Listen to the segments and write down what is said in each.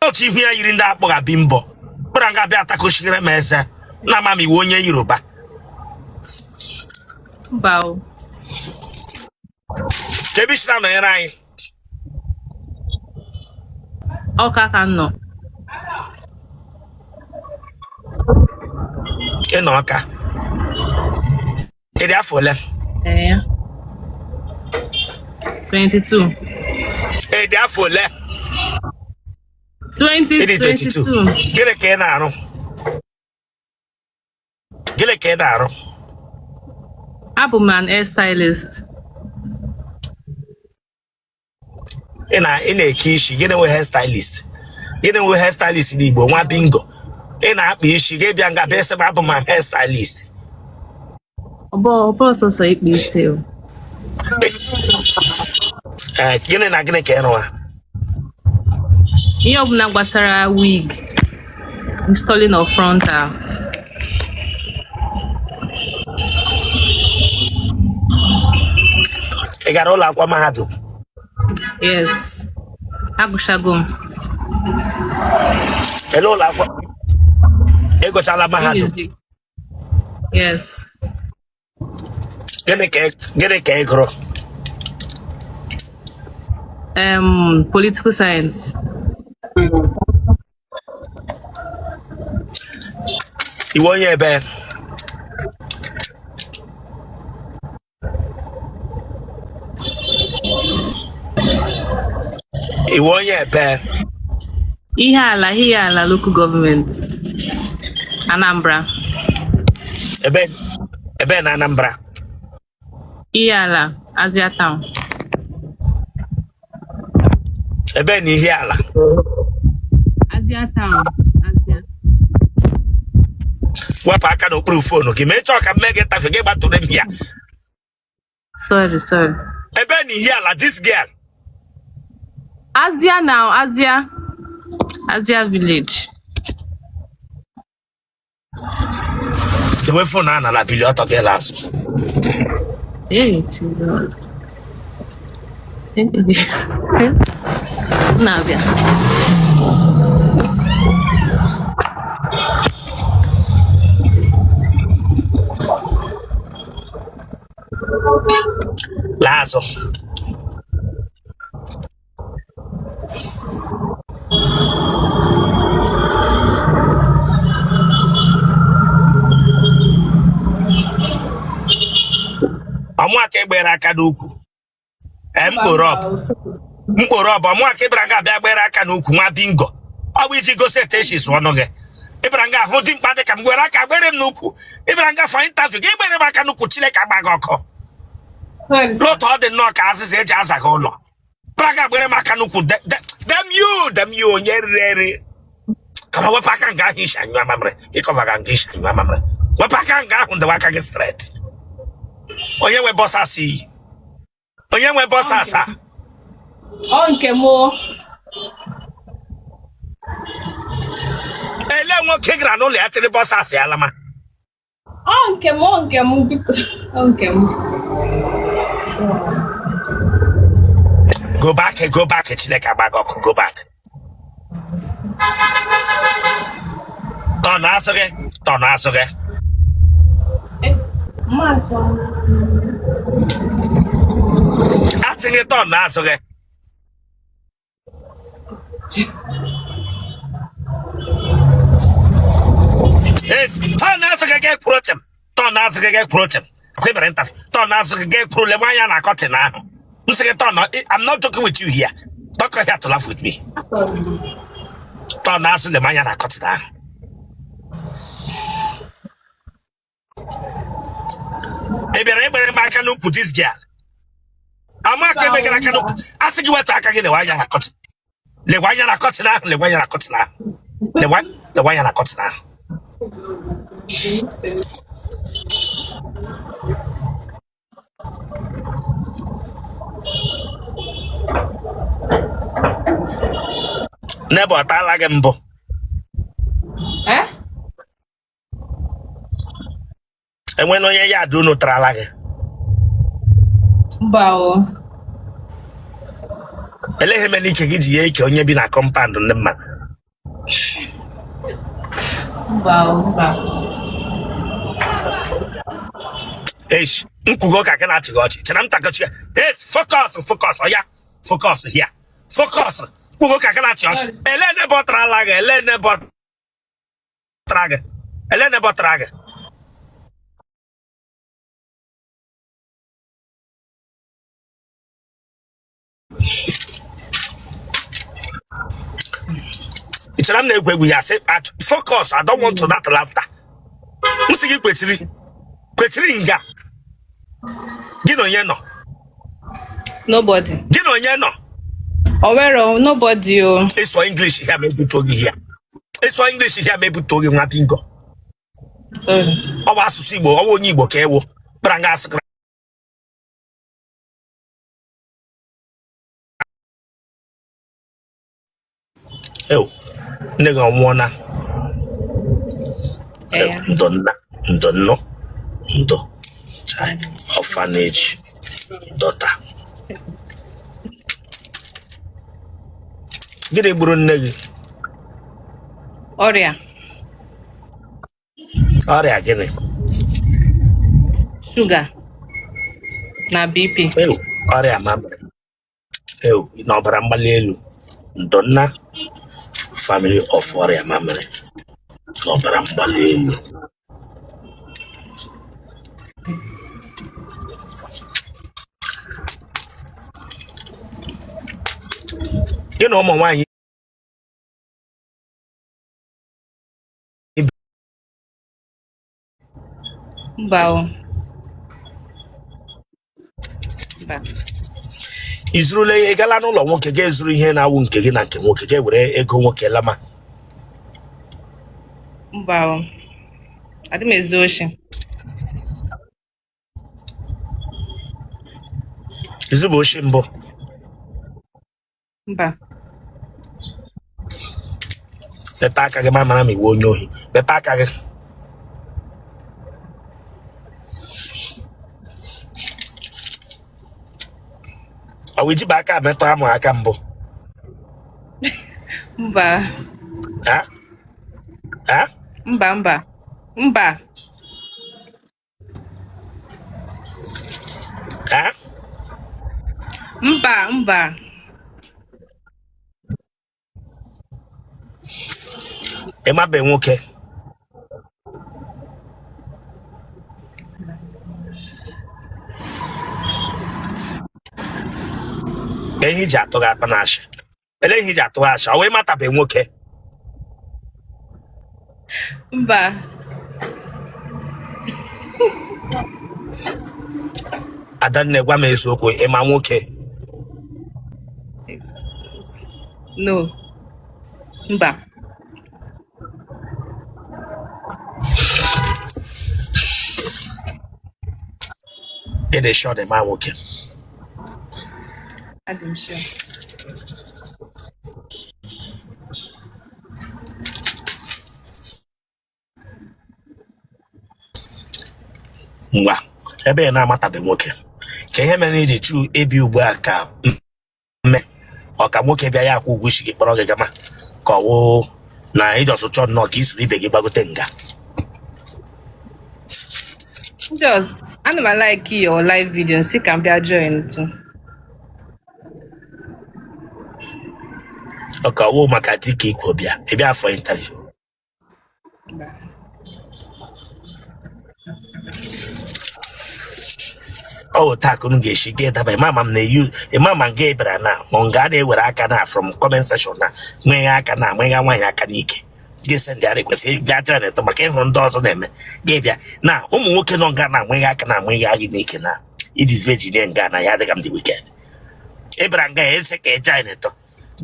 Otu ihu ya yiri ndị akpọga bimbo bịara nga bịa atakochigere m eze na ama m ị wụ onye Yoruba. Mba o. Ka ebe i si na-anọnyere anyị? Ọka ka m nọ. Ị nọ Ọka. Ị dị afọ ole? Ee. 22. Ị dị afọ ole? 20, Ị dị 22. 22. Gịnị ka ị na-arụ? Gịnị ka ị na-arụ? Abụ m an hairstylist. Ị na ị na-eke isi. Gịnị wụ hairstylist? Gịnị wụ hairstylist n'Igbo? Nwa bingo, ị na-akpa isi, gị bịa nga bịa sị m abụ m hairstylist. Ọ bụ sọsọ ịkpa isi o. Ee, gịnị na gịnị ka ị rụwa? Ihe ọbụla gbasara wig, installing of frontal. Ị gara ụlọ akwụkwọ mahadum? Yes. Agụchago m. Ele ụlọ akwụkwọ ị gụchala mahadum? Yes. Gịnị ka ị gụrụ? Political science. Ị wụ onye ebe? Ị wụ onye ebe? Ihiala local government, Anambra. Ebe na Anambra? Ihiala, Azia Town. Ebe na Ihiala? Azia Town, Azia. Wepụ aka n'okpuru phone gị ma ị chọọ ka m mee gị interview, gị gbatụrụ m ya. Sorry, sorry. Ebe na Ihiala, this girl? Azia now, Azia. Azia village. Dewe phone a n'ala, bilie ọtọ gị laa azụ. Hey, Jesus. Na-abịa. Laa azụ. Ọ mụa ka ị gbere aka n'ukwu mkpụrụ ọbụ ọ mụa ka ị bịara nga bịa gbere aka n'ukwu. Nwa bingo, ọ bụ iji gosi etu esi zụọ ọnụ gị. Ị bịara nga ahụ dimkpa dị ka m were aka gbere m n'ukwu. Ị bịara nga for interview, gị gbere m aka n'ukwu. Chineke agba gị ọkụ. Lọta, ọ dị nnọọ ka azịza eji aza gị ụlọ. Bịara nga gbere m aka n'ukwu. Damn you, damn you, onye riri eri. Kama wepụ aka nga ahụ isi anyụ amamịrị. Ịkọva ga nga isi anyụ amamịrị. Wepụ aka nga ahụ, dewe aka gị straight. Onye nwe boxers iyi? Onye nwe boxers a? Ọ nke m o. Ele nwoke gara n'ụlọ ya chịrị boxers ya lama? Ọ nke m, ọ nke m, biko. Ọ nke m. Go back, go back, Chineke agba gị ọkụ, go back. Turn azụ gị, turn azụ gị. Asị gị turn azụ gị. Turn azụ gị ga kwuru chim. Turn azụ gị ga kwuru chim. Akwa ị bịara interview. Turn azụ gị ga kwuru lewe anya na curtain ahụ. M sị gị turn. I'm not joking with you here. Don't come here to laugh with me. Turn azụ lewe anya na curtain ahụ. Ị bịara ịgbere m aka n'ukwu, this girl. Ọ mụa ka ị gbegara aka n'ukwu. A sị gị wetụ aka gị lewe anya na curtain. Lewe anya na curtain ahụ, lewe anya na curtain ahụ. Lewe anya na curtain ahụ. Neighbour ọ taala gị mbụ? Eh? Enwela onye yard unu tarala gị? Mba o. Eleghị mere ike gị ji ya ike onye bi na compound ndị mmadụ? Mba o, mba. Eish, nkwugo ka gị na-achị gị ọchị chere m takọchi ya. Yes, focus, focus, oya, focus here, focus. Nkwugo ka gị na-achị ọchị. Ele n'ebe ọ tara gị, ele n'ebe ọ tara gị, ele n'ebe ọ tara gị. Ị chere m na-egwu egwu ya sị focus, I don't want to that laughter. M sị gị kwechiri, kwechiri nga. Gị na onye nọ? Nobody. Gị na onye nọ? Owero, nobody o. Ị sụọ English here ma ebutuo gị here. Ị sụọ English here ma ebutuo gị nwa bingo. Sorry. Ọ bụ asụsụ Igbo, ọ bụ onye Igbo ka ị wụ. Kpara nga asụ. Ew, nne gị ọ nwụọna? Ee. Ndo nna, ndo nnọ, ndo child, orphanage daughter. Gịnị gburu nne gị? Ọrịa. Ọrịa gịnị? Shuga na BP. Ew, ọrịa mamịrị. Ew, na ọbara mgbali elu. Ndo nna, family of ọrịa mamịrị na ọbara mgbali elu. Gị na ụmụ nwaanyị Mba o. Mba. Ị zurula ihe? Ị gala n'ụlọ nwoke ga ezuru ihe na-awụ nke gị na nke nwoke ga ewere ego nwoke lama? Mba o. Adị m ezu oshi. I zubu oshi mbụ? Mba. Mepee aka gị ma mara ma ị wụ onye ohi. Mepee aka gị. Ọ wụ i jibe aka metụ amụ aka mbụ? Mba. Ha? Ha? Mba, mba. Mba. Ha? Mba, mba. Ị mabe nwoke? Ka ihe i ji atụ gị akpa na ashị. Ele ihe i ji atụ gị ashị? Ọ wụ ị matabe nwoke? Mba. Adanne, gwa m eziokwu, ị ma nwoke? No. Mba. Ị dị sure na ị ma nwoke? Adị m sure. Ngwa, ebe ị na-amatabe nwoke, ka ihe mere i ji chụ ebi ugbu a ka mme ọ ka nwoke bịa ya akwụ ụgwọ isi gị kpọrọ gị gama, ka ọ wụ na ị just chọọ nnọọ ka i soro ibe gị gbagote nga? Just, ana m like your live video, m sị ka m bịa join too. Ọ ka ọ wụ maka di ka ikwo bịa, ị bịa for interview? Ọ wụ taa ka unu ga-esi ga edaba. Ịma ma m na-eyu, ịma ma nga ịbịara na ma nga a na-ewere aka na from comment section na nwegha aka na nwegha nwaanyị aka n'ike gị send ya request gaa join eto maka ịhụrụ ndị ọzọ na-eme gị bịa na ụmụ nwoke nọ nga na nwegha aka na nwegha gị n'ike na ịdị virgin nga na ya adịghị m dị wicked. Ị bịara nga ya ese ka ị join eto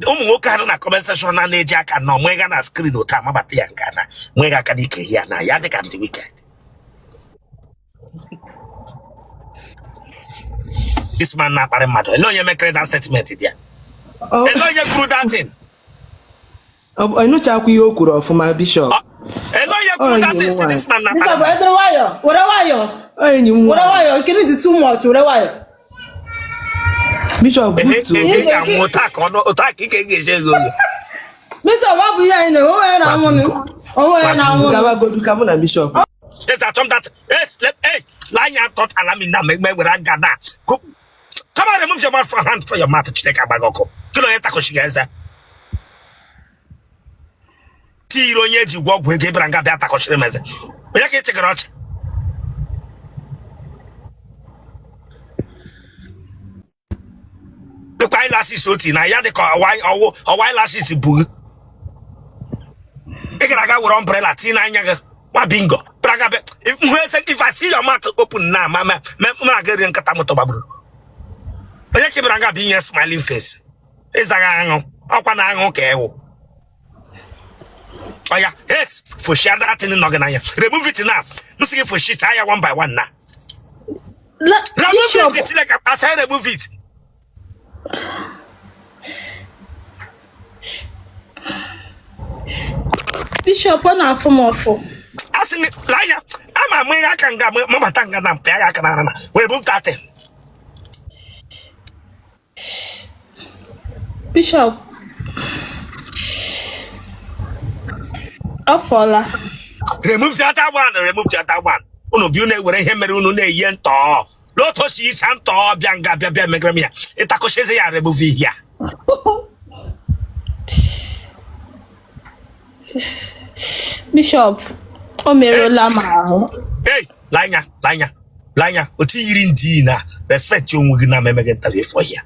ụmụ nwoke ahụ na comment section na na-eji aka na ọmụga na screen otu amabata ya nga na nwegha aka n'ike ya na ya dịka m dị wicked. This man na-akparị mmadụ. Ele onye mekere that statement dị ya? Ele onye kwuru that thing? Enụchakwa ihe o kwuru ọfụma, Bishop. Ele onye kwuru that thing? This man na-akparị mmadụ. Nwayọ, were nwayọ. Enyi m. Were nwayọ, nkiri dị too much, were nwayọ. Bishop, butuo. Ị ga-anwụ otu a ka ọnụ otu a ka ike ga-eji ego. Bishop, ọ bụ ihe anyị na-eme, onwe ya na-anwụ nụ. Onwe ya na-anwụ nụ. Gawagodu ka mụ na bishọp. Yes, I that. Yes, let, hey, line your thought, allow me now, make me where I got that. Come on, remove your mouth from hand for your mouth, Chineke agbaghị ọkụ. Gị na onye takoshi eze. Tiri onye ji gwọ ọgwụ ego ịbịara nga bịa takoshiri m eze. Onye ka ị chịgara ọchị? Dịkwa eyelashes oti na ya dịka ọwa eyelashes bụ gị. Ị gara aga were umbrella tinye n'anya gị nwa bingo bịara aga bịa hụ eze. If I see your mouth open na ma ma ma aga rie nkata moto gbagburu. Onye ka ị bịara nga bịa inye smiling face? Ịzaghị aṅụ ọkwa na aṅụ ka ewu oya yes, foshia that thing nọ gị n'anya. Remove it now. M sị gị foshicha ya one by one na. Remove it. Chineke asị remove it. Bishop, ọ na-afụ m ụfụ. Asị gị lee anya ama m ihe aka nga mabata nga na mpịa aka na na remove that thing. Bishop, ọ fọla. Remove the other one, remove the other one. Unu bi unu ewere ihe mere unu na-eyi ntọ n'otu o si yicha ntọ bịa nga bịa bịa megara m ya ịtakọchieze ya. Remove ihe ya. Bishop, o merụla m ahụ. Ei, lee anya, lee anya, lee anya otu yiri ndị na respect onwe gị na ememe gị interview for ya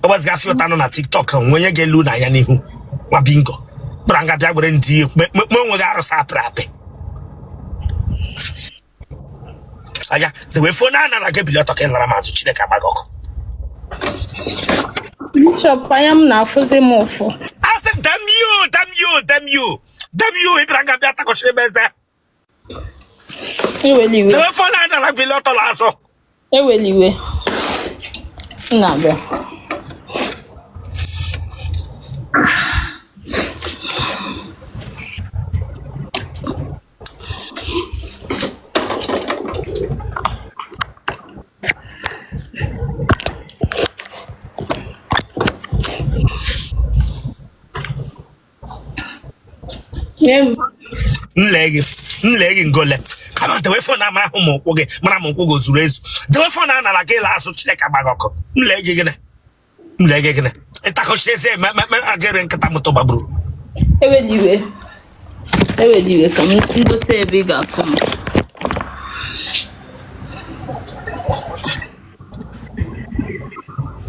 ọgbaziga afịa ụta nọ na TikTok nwe onye ga-elu na anya n'ihu nwa bingo kpara nga bịa gwere ndị me onwe gị arụsị apịrị apị anya dewe phone a nara gị bili ọtọ ka ị lara m azụ. Chineke agba gị ọkụ. Bishop, anya m na-afụzi m ụfụ. Asị damn you, damn you, damn you, damn you. Ị bịara nga bịa takọchiri ebe eze. Ewela iwe. Dewe phone a nara bili ọtọ la azụ. Ewela iwe. M na-abịa. Nye m. Nlee gị, nlee gị ngole kama dewe phone ama ahụ m ụkwụ gị mara m ụkwụ gị o zuru ezu. Dewe phone a nara gị la azụ. Chineke agba gị ọkụ. Nlee gị gịnị? Nlee gị gịnị? Ịtakọchi eze agịrị nkịta moto gbagburu. Ewela iwe. Ewela iwe ka m gosi ebe ị ga-afụ m.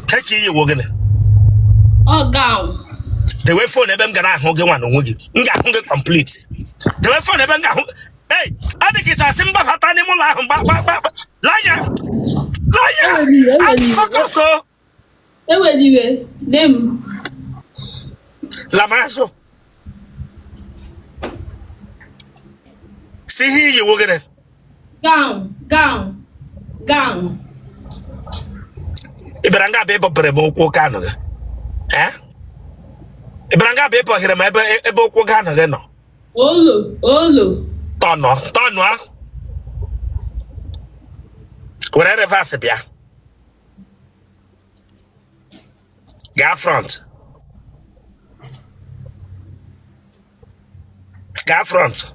He ka iyi wo gịnị? Ọ gown. Dewe phone ebe m ga na-ahụ gị nwa na onwe gị. M ga-ahụ gị complete. Dewe phone ebe m ga-ahụ. Ei, adịghị ịchọ asị m gbabata n'ime ụlọ ahụ mgba gba gba. Lanya lanya. Ewela iwe, ewela iwe. Focus o. Ewela iwe. Lee m. Lamazụ si ihe iyi wo gịnị? Gown, gown, gown. Ị bịara nga abịa ịbọpere m ụkwụ ganụ gị. Eh? Ị bịara nga abịa ịbọghere m ebe ebe ụkwụ ganụ gị nọ. Olo, olo. Tọnụ tọnụ ahụ were reverse bịa gaa front, gaa front.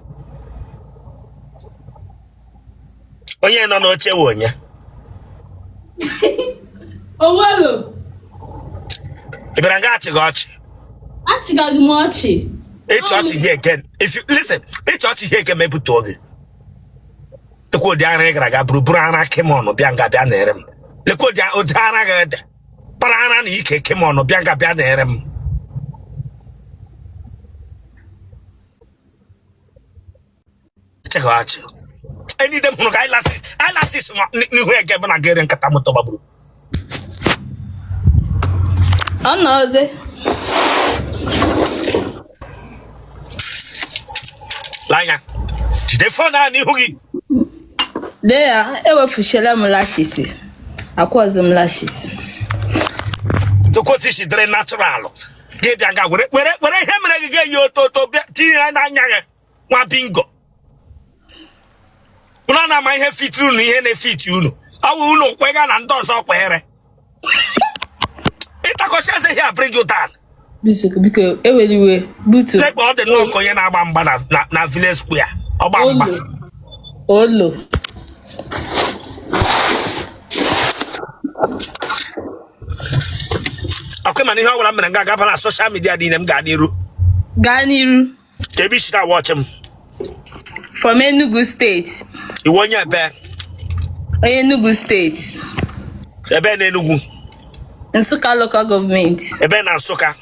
Onye nọ n'oche wụ onye? Onwelo. Ị bịara nga achị gị ọchị? Achịgaghị m ọchị. Ịchị ọchị here again, if you listen, ịchị ọchị here again, mebutuo gị. Lekwa ụdị ara ị gara aga buru buru ara kemọn bịa nga bịa na-ere m. Lekwa ụdị ara gị dị para ara na ike kemọn bịa nga bịa na-ere m. Ịchị gị ọchị enide m hụrụ gị eyelashes eyelashes n'ihu ege bụ na gịrị nkata moto gbagburu. Ọ nọzi. Lee anya, jide phone ahụ n'ihu gị. Lee ya, ewepụchiela m lashes. Akwọzi m lashes. Tokoti dịrị natural gị bịa nga were were were ihe mere gị ga-eyi oto oto bịa tinye ya n'anya gị nwa bingo. Unu na-ama ihe fitiri unu, ihe na-efiti unu ọ bụ unu kwega na ndị ọzọ kwere. Ịtakọchi eze here bring you down. Bishop, biko ewela iwe butu. Lekpa ọ dị nnọọ ka onye na-agba mgba na village square ọgba mgba. Olo. Olo. Ọkwa mana ihe ọ gwara m mere m ga-agaba na social media niile m gaa n'iru. Gaa n'iru. Ka ebe isi na-watch m. From Enugu State. Iwe onye ebe? Onye Enugu State. Ebe na Enugu? Nsụka Local Government. Ebe na Nsụka?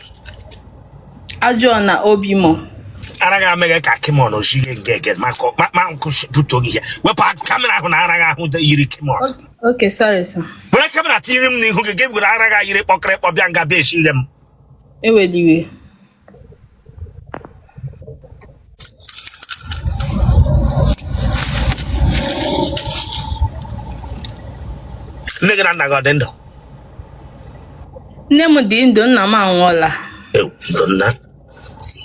Ajọ na Obimo. Anaghị ameghe ka kimon oshige nge ege ma nkụpụta gị ihe. Wepụ kamera ahụ na anaghị ahụ yiri kimon. Okay, sorry, sir. Were kamera tinyere m n'ihu gị, gị were anaghị yiri kpọkịrịkpọ bịa nga bịa eshighe m. Ewela iwe. Nne gị na nna gị ọ dị ndụ? Nne m dị ndụ, nna m anwụọla. Ndo nna,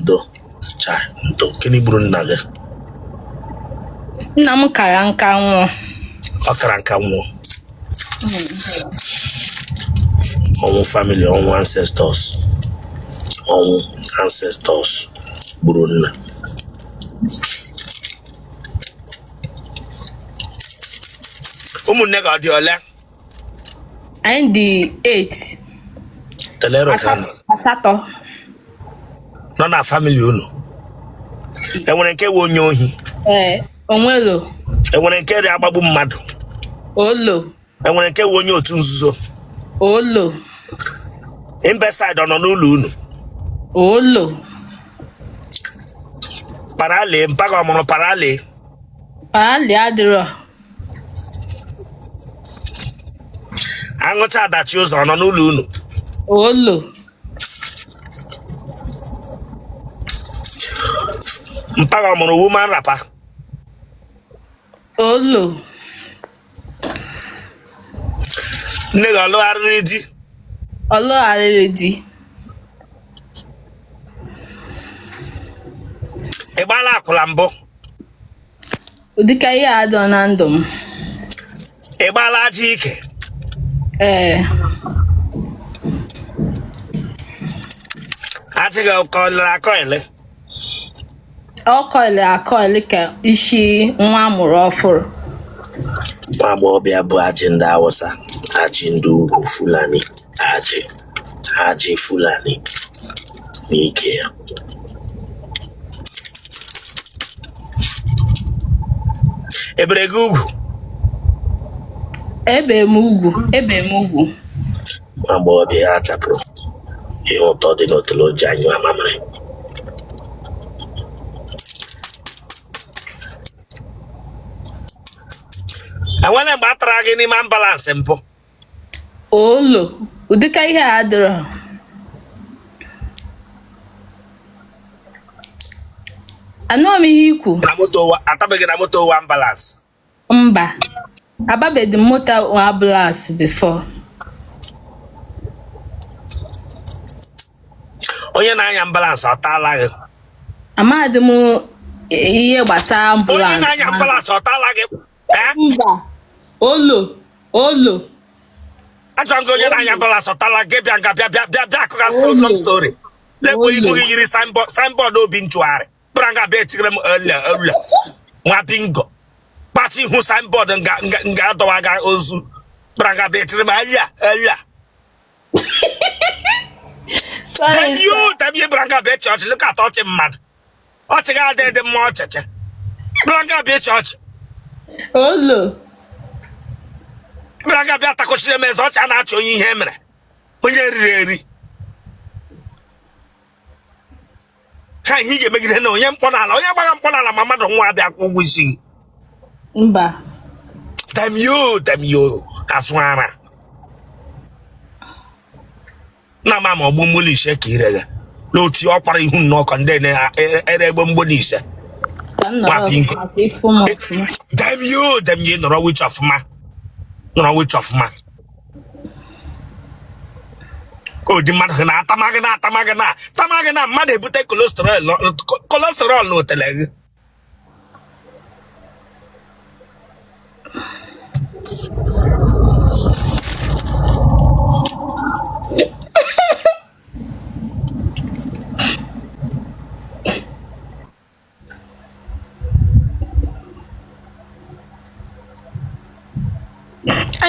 ndo chai, ndo. Gịnị gburu nna gị? Nna m kara nka nwụọ. Ọ kara nka nwụọ. Ọnwụ family, ọnwụ ancestors, ọnwụ ancestors gburu nna. Ụmụnne gị ọ dị ole? Anyị dị 8. Telero ka nọ. Asatọ. Nọ na family unu, enwere nke wụ onye ohi? Ee, onwelo. Enwere nke dị agbagbu mmadụ? Olo. Enwere nke wụ onye otu nzuzo? Olo. Imbecile ọ nọ n'ụlọ unu? Olo. Parale mpaga ọ mụrụ parale? Parali adịrọ. Aṅụcha adachi ụzọ ọ nọ n'ụlọ unu? Olo. Mpaga ọ mụrụ woman wrapper? Olo. Nne gị ọ lụgharịrị di? Ọ lụgharịrị di. Ị gbaala akwụla mbụ? Ụdịka ihe a adịrọ na ndụ m. Ị gbaala aja ike? Ee. Ajị gị kọlịrị akọịlị? Ọ kọịlị akọịlị ka isi nwa amụrụ ọfụrụ. Nwa agbọghọbịa bụ ajị ndị Awụsa, ajị ndị ugwu Fulani, ajị ajị Fulani n'ike ya. Ebere gị ugwu? Ebe m ugwu, ebe m ugwu. Nwa agbọghọbịa ya chapụrụ ihe ụtọ dị n'otele o ji anyụ amamịrị. Enwere mgbe a tara gị n'ime ambulance mbụ? Olo, ụdịka ihe a adịrọ. Anụghị m ihe ikwu. Na moto atabeghị na moto wa ambulance? Mba, ababeghị m moto ambulance before. Onye na-anya ambulance ọ taala gị? Amadị m ihe gbasara Onye ambulance. na-anya ambulance ọ taala gị? Mba. Olo, olo. Achọ gị onye na-anya ambulance ọ taala gị bịa nga bịa bịa bịa bịa akụga long story. Lekwa ihu gị yiri signboard obi nchụgharị. Bịara nga bịa etigere m ele ele. Nwa bingo. Kpachi ihu signboard nga nga nga adọwa ga ozu. Bịara nga bịa etiri m ele ele. Damn you, damn you, bịara nga bịa chọọchị, look at ọchị mmadụ. Ọchị ga adị dị mma ọchịchị. Bịara nga bịa chọọchị. Olo. Bịara nga bịa takọchiri m eze ọchị a na-achọ onye ihe mere. Onye riri eri. Ha ihe ị ga-emegide na onye mkpọ n'ala, onye gbagha mkpọ n'ala ma mmadụ nwa abịa kwụ ụgwọ isi gị. Mba. Damn you, damn you, azụ ara. Na ma ma ọgbụ mgboli ise ka ire gị. N'otu ọ kwara ihu nnọọ ka ndị na-ere egbe mgboli ise. Ka m nọrọ ọfụma ka ịfụ m ọfụma. Damn you, damn you, nọrọ wich ọfụma. Nọrọ wich ọfụma. Odi mmadụ gị na-atama gị na-atama gị na tama gị na mmadụ ebute cholesterol n'otele gị.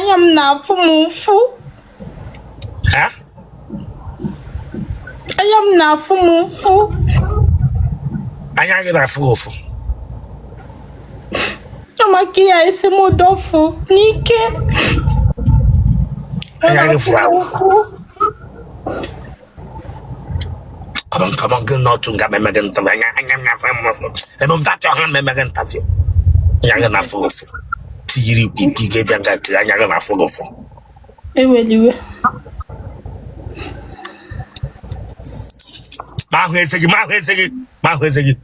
Anya m na-afụ m ụfụ. Ha? Anya m na-afụ m ụfụ. Anya gị na-afụ gị ụfụ? Maka ya esi m dọfụ n'ike. Anya gị fụrụ afụ. Come on, come on, gị n'otu nga meme gị interview. Anya anya m na-afụ m ụfụ. Remove that your hand, meme gị interview. Anya gị na-afụ gị ụfụ. Tiyiri ikpe gị bịa nga tiri anya gị na-afụ gị ụfụ. Eweliwe. Ma ahụ eze gị, ma ahụ eze gị, ma ahụ eze gị.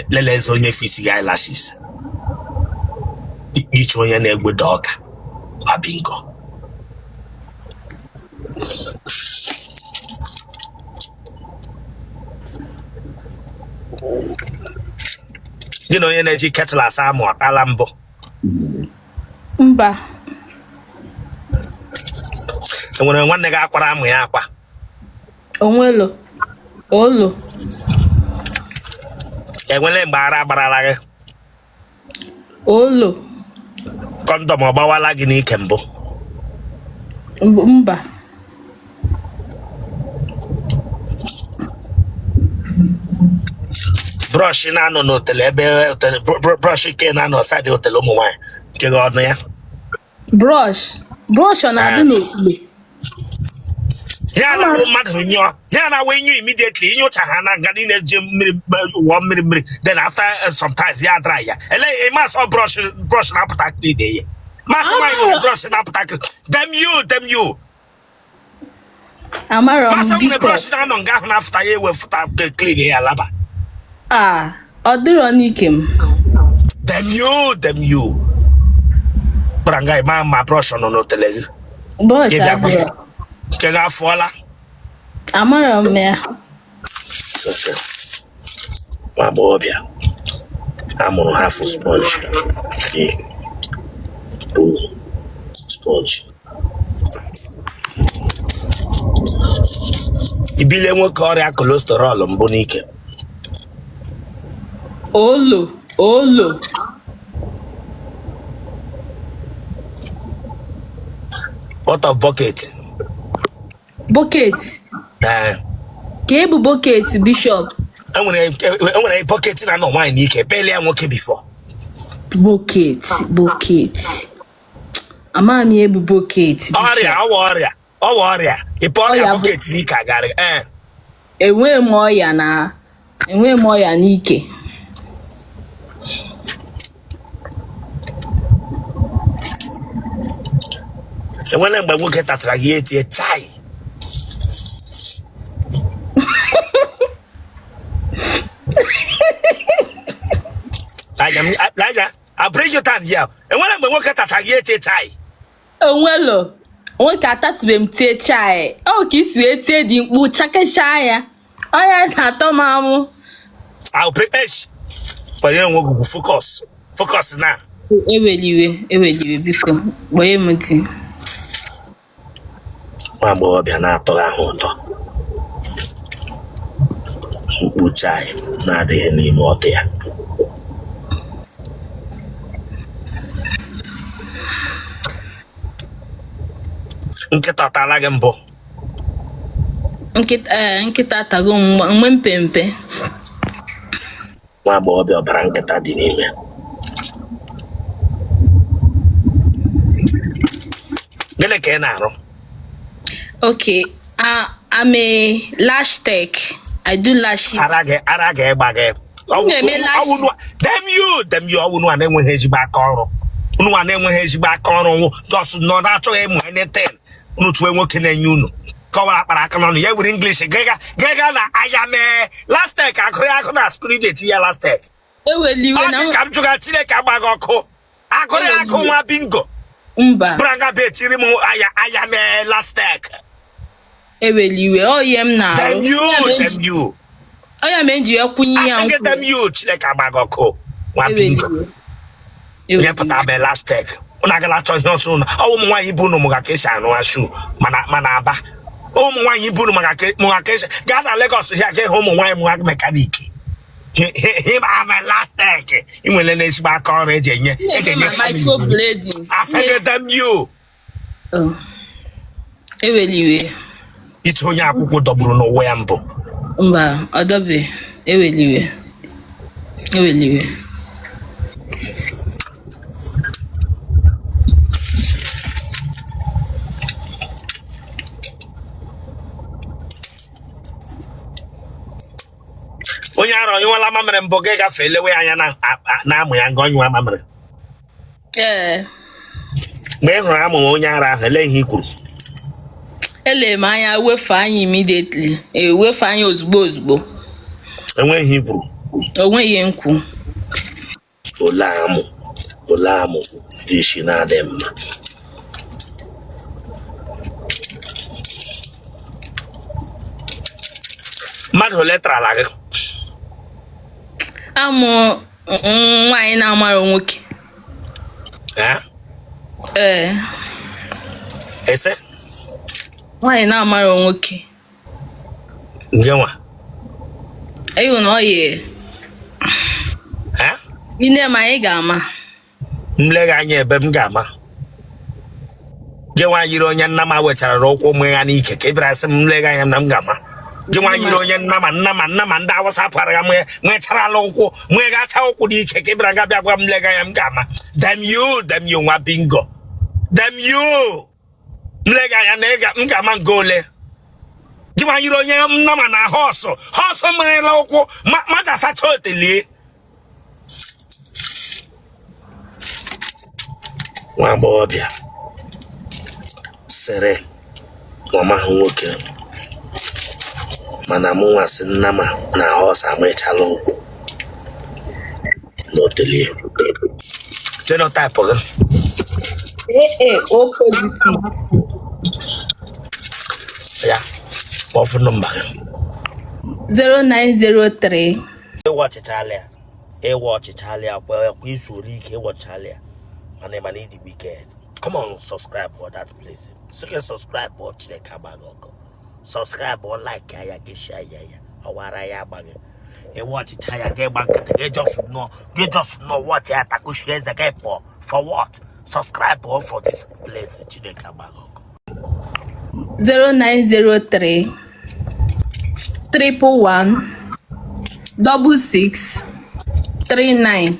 Lele eze onye fix gị eyelashes. Iche onye na-egweda ọka ma bingo. Gị na onye na-eji kettle asa amụ atala mbụ? Mba. Enwere nwanne gị akwara amụ ya akwa? Onwelo. Olo. Enwele mgbe ara gbarala gị? Olo. Condom ọ gbawala gị n'ike mbụ? Mba. Brush na-anọ n'otele ebe otele brush nke na-anọ side otele ụmụ nwaanyị nke gị ọnụ ya? Brush. Brush ọ na-adị n'otule? Ya na-awụ mmadụ nyụọ, ya na-awụ ịnyụ immediately, ịnyụcha ha na nga niile ji mmiri wụọ mmiri mmiri, then after sometimes ya dry ya. Ele ịmasị brush, brush na-apụta clean ya masị nwaanyị nwere brush na-apụta clean. Damn you, damn you. Amarọ m. Masị nwere Biko. brush na-anọ nga ahụ na-afụta ya ewefụta clean ya laba. Ah, ọ dịrọ n'ike m. Damn you, damn you. Gbara nga ịma ma brush nọ n'otele gị. Brush Gị bịa adịrọ. Nke gị afụọla? Amarọ m ya. It's okay. Nwa agbọghọbịa a mụrụ half sponge bụ sponge. Ibile nwoke ọrịa cholesterol mbụ n'ike? Olo. Olo. What of bucket? Bucket. Ee. Ka ebu bucket, Bishop? Enwere bucket na-anọ nwaanyị n'ike, pele ya nwoke before. Bucket. Bucket. Ama m ya ebu bucket. Ọrịa ọwa, ọrịa ọwa, ọrịa ịpụ ọrịa Ọrịa. Bucket n'ike agarị ee. Enweghị m ọya na enweghị m ọya n'ike. Enwere mgbe nwoke tatara gị, ya etie chai? Anya, I bring you down here. Enwere mgbe nwoke tatara gị, ya etie chai? Onwelo. Nwoke atatụbe m tie chai. Ọ ka isi wee tie dị mkpu chakesha ya. Ọya na-atọ m amụ. I'll bring H. Kwanye onwe gị ugwu, focus. Focus na. Eweliwe, eweliwe, biko. Gbanye m ntị. Nwa agbọghọbịa na-atọghị ahụ ụtọ. Mkpu chai na-adịghị n'ime ọtụ ya. Nkịta ọ tala gị mbụ? Nkịta, ee, nkịta atago m mgbe mpempe. Nwa agbọghọbịa ọbara nkịta dị n'ime. Gịnị ka ị na-arụ? Okay, I'm a lash tech. I do lashes. Ara gị, ara gị ịgba gị. Na-eme lashes. Damn you, damn you. Ọwụ nwa na-enweghị ezigbo aka ọrụ, unu nwa na-enweghị ezigbo aka ọrụ nwụ just nọ na-achọghị ịmụ anything. Unu tụwe nwoke na-enye unu kọwara akpara aka n'ọnụ ya were English gịga gịga na aya mee lash tech, agụrụ ya agụ na school iji eti ya lash tech. Eweliwe Ọ na dị ka m jụga, Chineke agba gị ọkụ, agụrụ ya agụ, nwa bingo. Mba. Branga bụ etiri m aya aya mee lash tech. Eweliwe, ọ ihe m na-arụ. Damn you, damn you. Ọ ya mere m ji wee kwụnye ya Asị gị nkwụ. damn you, Chineke agba gị ọkụ, nwa bingo. Eweliwe. Onye pụta bụ lash tech, unu agala achọ ihe ọsọ unu. Ọ ụmụ nwaanyị ibu unu mụga ka esi arụ ashu mana aba ụmụ nwaanyị ibu unu mụga ka esi gaa na Lagos hịa ga ịhụ ụmụ nwaanyị mụga mechanic. Amelastek ị nwere n'ezigbo aka ọrụ eji enye eji Na-eme enye ma family. microblading. Asị gị damn you. Oh. Ewela iwe. Iche onye akwụkwụ dọgburu n'ụwa ya mbụ. Mba, ọ dọbe. Ewela iwe. Ewela iwe. Onye ara ọ nyụwala mamịrị mbụ gị gafee lewe anya na amụ ya nga ọ nyụwa mamịrị. Ee. Mgbe ị hụrụ amụ onye ara ahụ, elee ihe i kwuru? Ele m anya wefe anya immediately. Ewefe anya ozugbo ozugbo. Enweghị ihe i kwuru? O nweghị ihe m kwu. Ole amụ ole amụ dị isi na-adị mma. Mmadụ ole tarala gị? Amụ nwaanyị na-amarọ nwoke. Ee. Ese? Nwaanyị na-amarọ nwoke. Gị nwa? Ịhụ na ọ yi. I nee m anya ị ga-ama. M lee gị anya ebe m ga-ama. Gị nwa yiri onye nnama wechara ụkwụ ụmụ ya n'ike ka ị bịara sị m lee gị anya na m ga-ama. Gị nwa yiri onye nnama nnama nnama ndị Awụsa para ya nwecharala ụkwụ nwegacha ụkwụ n'ike ka ị bịara nga bịa gwa m lee gị anya m ga-ama. Damn you, damn you nwa bingo. Damn you. M lee gị anya na m ga-ama nke ole. Gị nwa yiri onye nnama na horse horse merela ụkwụ mmadụ asacha otelie. Nwa agbọghọbịa sịrị na ọ maghị nwoke mana mụ nwa sị nnama na horse amịchala ụkwụ na otelie. Genotype gị? AA O positive. Ya kpọọ phone number gị. 0903. Ịwọchichala ya, ịwọchichala ya kwa kwa izuola ike ịwọchichala ya mana ị mana ị dị wicked. Come on, subscribe for that place. Sị gị subscribe ọ Chineke agba gị ọkụ. Subscribe ọ like ya gị share ya ya ọwara ya agba gị. Ịwọchicha ya gị gba nkịtị gị just nọ gị just nọ watch ya takushi eze gị pụọ for what? Subscribe ọ for this place. Chineke agba gị ọkụ. 0903 111 66 39.